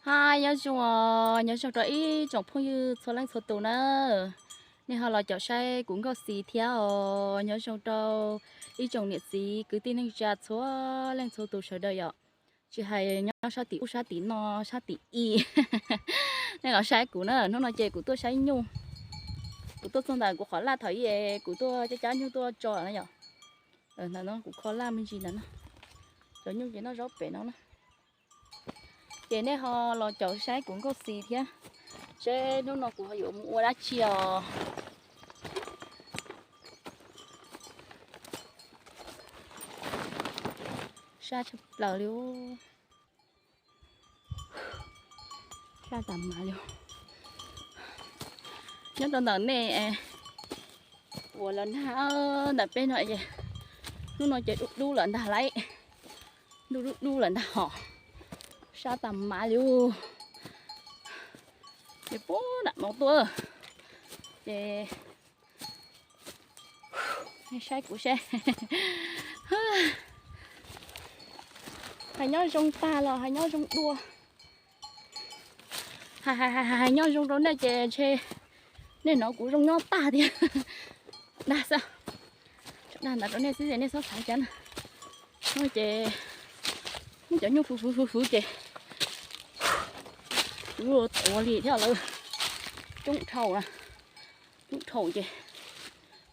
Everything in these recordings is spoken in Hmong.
Hi, nyob zoo, nyob zoo rau ib tsoom phooj ywg txhua leej txhua tus na. Nej ho los caum saib kuv nkauj Xis thiab os. Nyob zoo rau ib tsoom niam txiv kwv tij neej tsa txhua leej txhua tus sawv daws yom. Tsis hais nyob sab tim ub sab tim no, sab tim i, nej los saib kuv na. Hnub no ces kuv tuaj saib nyuj, kuv tuaj txog ntawm kuv qhov laj thaum ub kuv tuaj cab cab nyuj tuaj tso na yom. Ntawm no kuv kho laj me ntsis ntawm no, cov nyuj ces noj zaub pem no na. Ces nej ho los caum saib kuv nkauj Xis thiab, seb hnub no kuv ho yuav mus ua dab tsi os. Sab tshaj plaws li, sab tas mas li. Nyob rau ntawm nej uas los nag ntawm peb no es, hnub no ces dub dub lawm ntag lauj, dub dub dub lawm ntag hos, sab tas mas li. Ces puag nram no tuaj, ces nej saib kuv seb, hais nyob zoo tag los hais nyob zoo dua. Hais hais hais nyob zoo rau nej ces ntshe nej hnov kuv zoo nyob tag thiab. Dag xwb, dag ntawd rau nej xwb ces nej txhob xav cas na. No ces muab cov nyuj fwv fwv fwv fwv ces kuv tuav li thiab lawm. Coob dhau na, coob dhau ces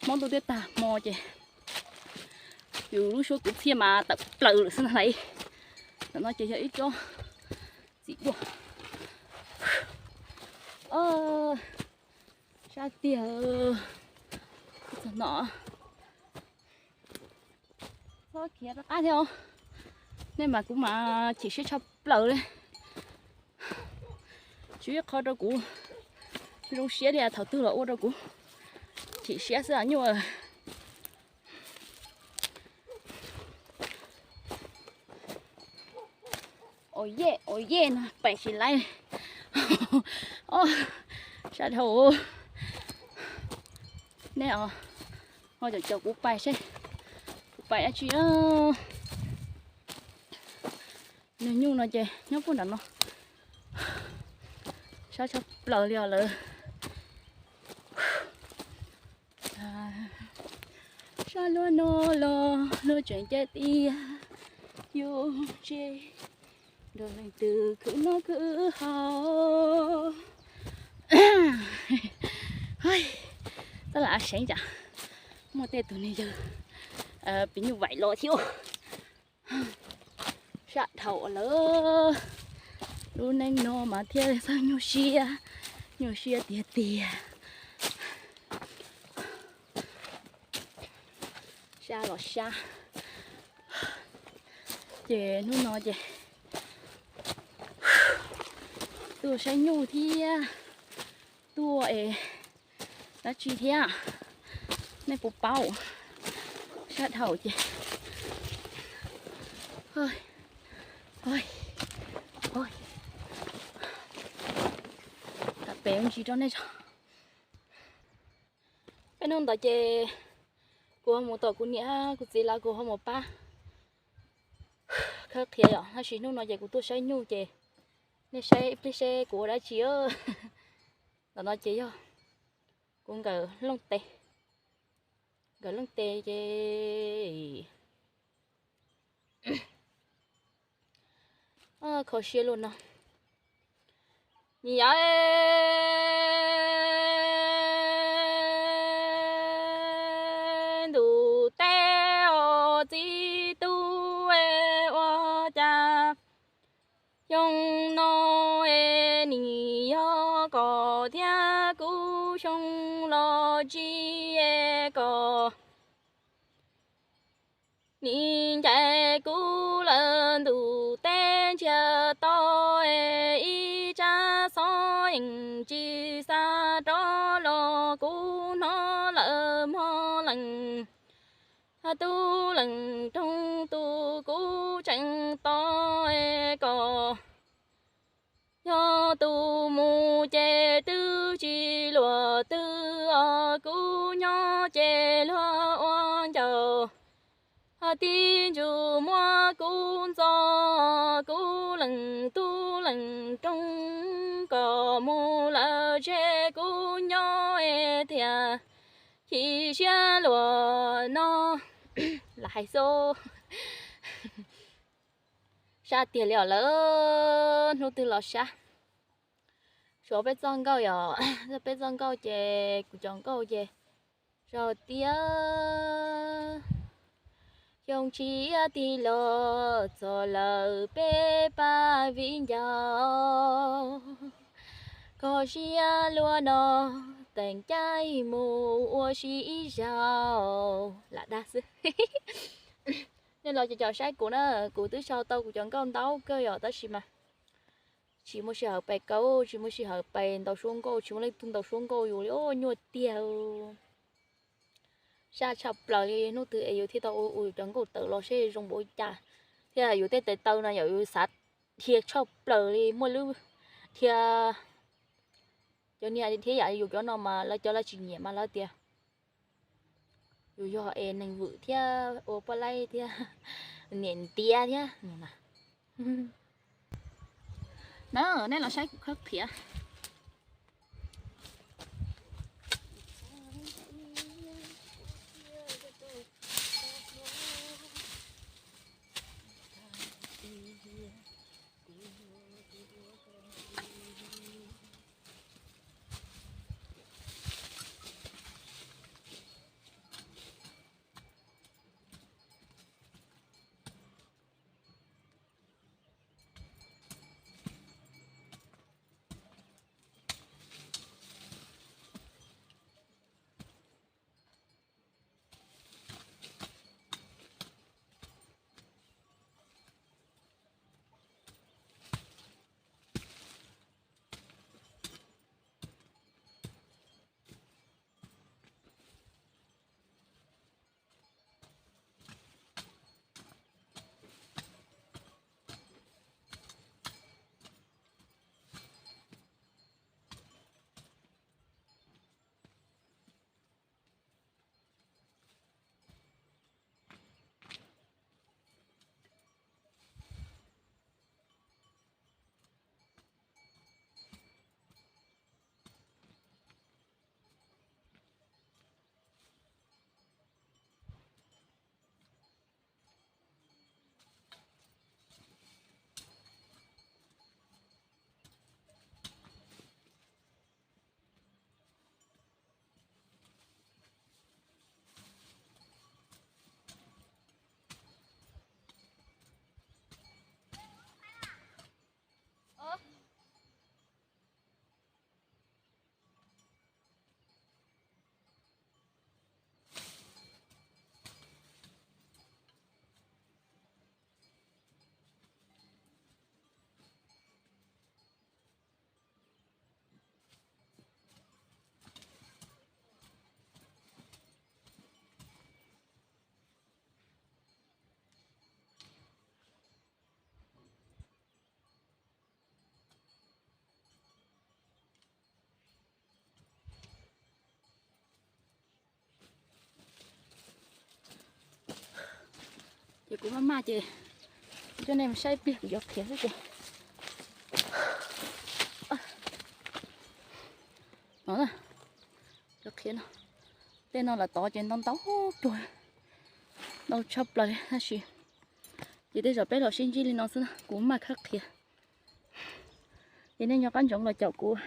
hmo ntuj twb tag hmo ces yus lub suab kwv txhiaj mas tawm plaws lawm xwb ntag lauj. Ntawm no ces yog ib tsob txiv duaj. Sab tiag, txog no txhob khiav rov qab thiab os. Nej mas kuv mas chim siab tshaj plaws li. Tsis ib qho rau kuv zoo siab li thaum twg los ua rau kuv chim siab xwb nyuj. Ua yej ua yej no pais tsis laib. Sab dhau. Nej os, ho caum caum kuv pais seb kuv pais dab tsi. Nws nyuj no ces nyob puag nram no, sab tshaj plaws li os lawm. Sab luaj no los luag tseem caij tiag, yus tsis nrog leej twg khwv noj khwv haus. Tab lam seev tsam muaj tej tug niag yawg piv nyuj vaim los thiab. Sab dhau lawm, lub neej no mas thiaj txawj nyuaj siab, nyuaj siab tiag tiag. Sab los sab, ces hnub no ces tuaj saib nyuj thiab tuaj es dab tsi thiab, nej puas paub. Sab dhau ces tas pem ntsis rau nej tso. Peb hnub ntawd ces kuv ho mus tom kuv niam kuv txiv lawv, kuv ho mus pab khawb qhiav yom, tab sis hnub no ces kuv tuaj saib nyuj ces nej saib ib pliag seb kuv ua dab tsi. Ntawm no ces yog kuv nkawm looj tes, nkawm looj tes ces kho siab luaj no. Nyob ntuj teb os txiv tub, ua cas xyoo no es nim yog kom thiab kuv xyoo los tsis es kom nim ncaim kuv lawm ntuj teb ntsiag to es ib tsab xov yeej tsis xa rov los kuv hnov lawm mog leej tub leej roog tus kuv tseem tos es kom yog tus mus ces twb tsis luag twg os, kuv nyob ces luag ua ncaus. Tib ntsws muab kuv ntxo, kuv leej tub leej rooj, kom mus lawm tseg kuv nyob es thiaj chim siab luaj no. Lam hais xwb. Sab tiag li os lawm, hnub twg los sab. Suav peb txoj nkauj yom, peb txoj nkauj ces kuv cov nkauj ces zog tiag. Xyoo tshiab tig los txog lawm peb pab viv ncaus, kho siab luaj no, teem caij mus ua si ib zaug. Lam dag xwb. Nej los cov cov saib kuv na, kuv twb sau tau kuv cov nkauj ntau kawg yom, tab sis mas tsis muaj sij hawm pais kaub, tsis muaj sij hawm pais ntaus suab nkauj, tsis muaj leej twg ntaus suab nkauj yus li, nyuaj tiag. Sab tshaj plaws li, hnub twg es yus thiaj tau ua ua cov nkauj tawm los seb zoo npaum cas. Thiab yus tej tes taw no yog yus xav dhia tshaj plaws li, muaj lub dhia, cov niag dhia yam yus cov no mas lawv cov lawv tsis nyiam mas lawv tias yus yog es neeg vwm thiab ua poj laib thiab niam ntiav thiab. Na, nej los saib kuv khawb qhiav. Ces kuv maj maj ces coj nej mus saib ib pliag kuv cov qhiav xwb ces. No, cov qhiav no, tej no lawv tov ces ntau ntau cuag, ntau tshaj plaws li tab sis ces tej zaum peb los sib ntsib li no xwb na, kuv maj khawb qhiav. Ces nej nco qab ntsoov los caum kuv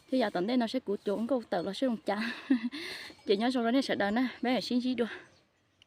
thiab yav tom ntej no saib kuv cov nkauj tawm los saib zoo cas. Ces nyob zoo rau nej sawv daws na, peb sib ntsib dua.